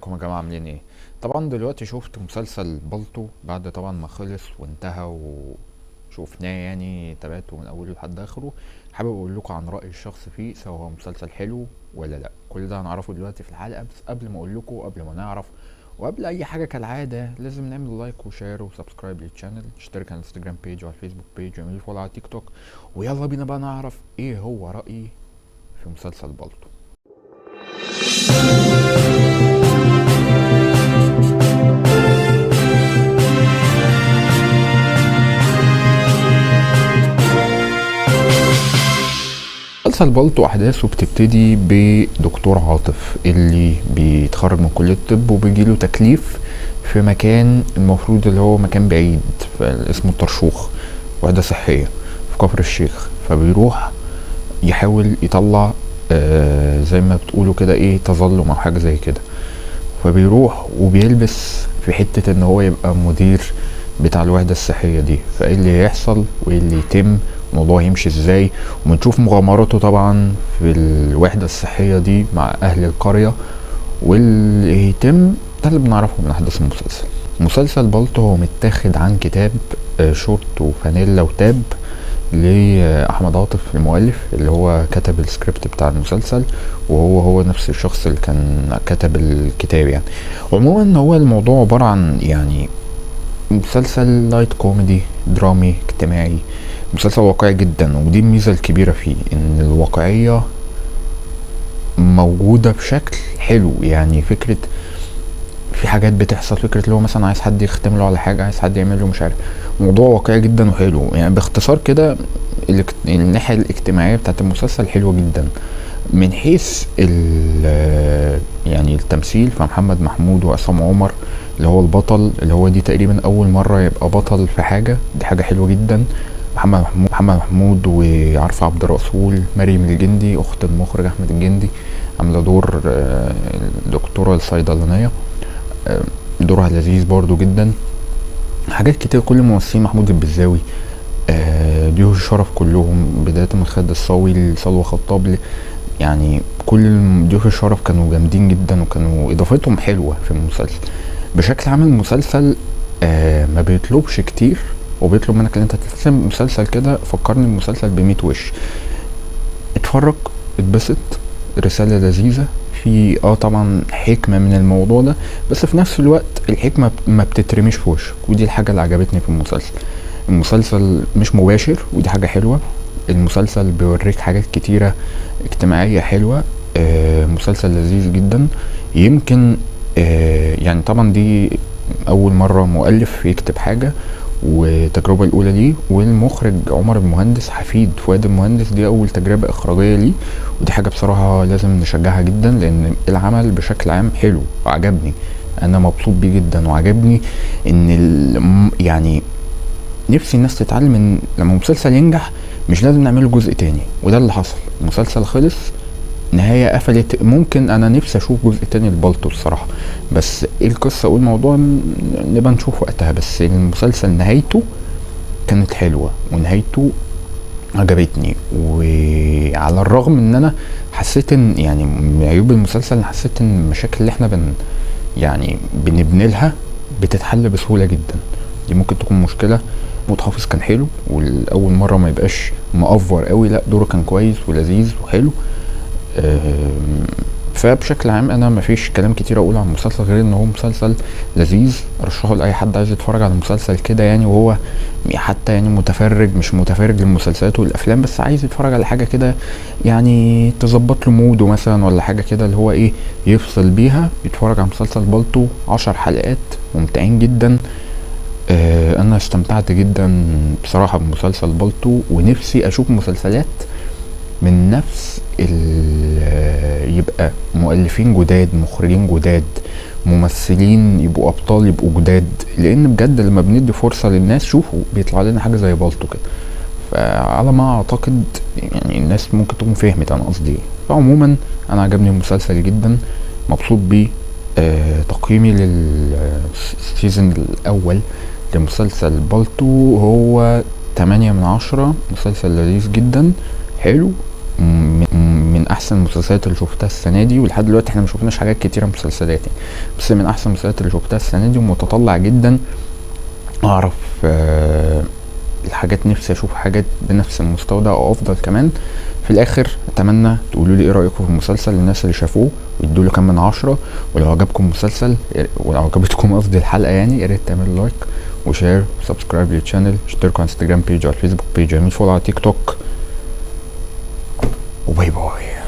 ازيكم يا جماعة، عاملين ايه؟ طبعا دلوقتي شفت مسلسل بالطو بعد طبعا ما خلص وانتهى وشوفناه، يعني تابعته من اوله لحد اخره. حابب اقول لكم عن رأيي الشخصي فيه، سواء هو مسلسل حلو ولا لا. كل ده هنعرفه دلوقتي في الحلقة، بس قبل ما اقول لكم وقبل ما نعرف وقبل اي حاجة كالعادة لازم نعمل like و share و subscribe لل channel، نشترك على الانستجرام page وعلى الفيسبوك page، واعملوا follow على تيك توك. ويلا بينا بقى نعرف ايه هو رأيي في مسلسل بالطو. مسلسل بالطو احداثه بتبتدي بدكتور عاطف اللي بيتخرج من كلية الطب وبيجيله تكليف في مكان المفروض اللي هو مكان بعيد اسمه الطرشوخ، وحدة صحية في كفر الشيخ. فبيروح يحاول يطلع زي ما بتقولوا كده ايه، تظلم او حاجة زي كده. فبيروح وبيلبس في حتة ان هو يبقى مدير بتاع الوحدة الصحية دي. فايه اللي هيحصل وايه اللي يتم، الموضوع هيمشي ازاي، وبنشوف مغامراته طبعا في الوحدة الصحية دي مع اهل القرية واللي يتم. ده اللي بنعرفه من احداث المسلسل. مسلسل بالطو هو متاخد عن كتاب شورت وفانيلا وتاب لأحمد عاطف المؤلف اللي هو كتب السكريبت بتاع المسلسل، وهو هو نفس الشخص اللي كان كتب الكتاب. يعني عموما هو الموضوع عبارة عن يعني مسلسل light comedy درامي اجتماعي، مسلسل واقعي جدا. ودي الميزة الكبيرة فيه، ان الواقعية موجودة بشكل حلو. يعني فكرة في حاجات بتحصل، فكرة اللي هو مثلا عايز حد يختم له على حاجة، عايز حد يعمل له مش عارف، موضوع واقعي جدا وحلو. يعني باختصار كده الناحية الاجتماعية بتاعت المسلسل حلوة جدا. من حيث يعني التمثيل، فمحمد محمود وعصام عمر اللي هو البطل، اللي هو دي تقريبا أول مرة يبقى بطل في حاجة، دي حاجة حلوة جدا. محمد محمود وعارفة عبد الرسول، مريم الجندي أخت المخرج أحمد الجندي عاملة دور الدكتورة الصيدلانية، دورها لذيذ برضو جدا. حاجات كتير، كل الممثلين، محمود البزاوي، ضيوف الشرف كلهم بداية من خالد الصاوي لسلوى خطاب، يعني كل ضيوف الشرف كانوا جامدين جدا وكانوا اضافتهم حلوة في المسلسل. بشكل عام المسلسل ما بيطلبش كتير، وبيطلب منك ان انت تلتزم. مسلسل كده فكرني بمسلسل بميت وش، اتفرج اتبسط، رسالة لذيذة في طبعا حكمة من الموضوع ده، بس في نفس الوقت الحكمة ما بتترميش في وشك، ودي الحاجة اللي عجبتني في المسلسل. المسلسل مش مباشر ودي حاجة حلوة. المسلسل بيوريك حاجات كتيرة اجتماعية حلوة. مسلسل لذيذ جدا. يمكن يعني طبعا دي أول مرة مؤلف يكتب حاجة والتجربة الأولى ليه، والمخرج عمر المهندس حفيد فؤاد المهندس، دي أول تجربة إخراجية ليه، ودي حاجة بصراحة لازم نشجعها جدا، لأن العمل بشكل عام حلو وعجبني، أنا مبسوط بيه جدا. وعجبني إن يعني نفسي الناس تتعلم إن لما مسلسل ينجح مش لازم نعمله جزء تاني، وده اللي حصل. المسلسل خلص، نهاية قفلت. ممكن أنا نفسي أشوف جزء تاني لبالطو الصراحة، بس إيه القصة وإيه الموضوع نبقى نشوف وقتها. بس المسلسل نهايته كانت حلوة ونهايته عجبتني. وعلى الرغم إن أنا حسيت إن يعني من عيوب المسلسل، حسيت إن المشاكل اللي إحنا يعني بنبني لها بتتحل بسهولة جدا، دي ممكن تكون مشكلة. محمود حافظ كان حلو، والأول مرة ما يبقاش مأفور قوي، لا دوره كان كويس ولذيذ وحلو. فبشكل عام انا مفيش كلام كتير اقوله عن المسلسل غير ان هو مسلسل لذيذ، ارشحه لاي حد عايز يتفرج على مسلسل كده، يعني وهو حتى يعني متفرج مش متفرج للمسلسلات والافلام، بس عايز يتفرج على حاجة كده يعني تظبط له موده مثلا، ولا حاجة كده اللي هو ايه يفصل بيها، يتفرج على مسلسل بالطو. 10 حلقات ممتعين جدا. انا استمتعت جدا بصراحة بمسلسل بالطو، ونفسي اشوف مسلسلات من نفس يبقى مؤلفين جداد، مخرجين جداد، ممثلين يبقوا ابطال يبقوا جداد، لان بجد لما بندي فرصة للناس شوفوا بيطلع لنا حاجة زي بالطو كده. فعلى ما اعتقد يعني الناس ممكن تكون فهمت انا قصدي ايه. فعموما انا عجبني المسلسل جدا، مبسوط بيه. تقييمي لل season الاول لمسلسل بالطو هو 8 من 10. مسلسل لذيذ جدا، حلو، من احسن المسلسلات اللي شفتها السنة دي، ولحد دلوقتي احنا ما شفناش حاجات كتيرة مسلسلات يعني، بس من احسن المسلسلات اللي شفتها السنة دي. ومتطلع جدا اعرف الحاجات، نفسي اشوف حاجات بنفس المستوى ده او افضل كمان. في الاخر اتمنى تقولوا لي ايه رايكم في المسلسل للناس اللي شافوه، وادوا له كام من 10. ولو عجبكم المسلسل، ولو عجبتكم قصدي الحلقة يعني، يا ريت تعملوا like و share و subscribe لل channel، اشتركوا على انستجرام page وعلى الفيسبوك page، اعملوا follow على تيك توك، و bye bye.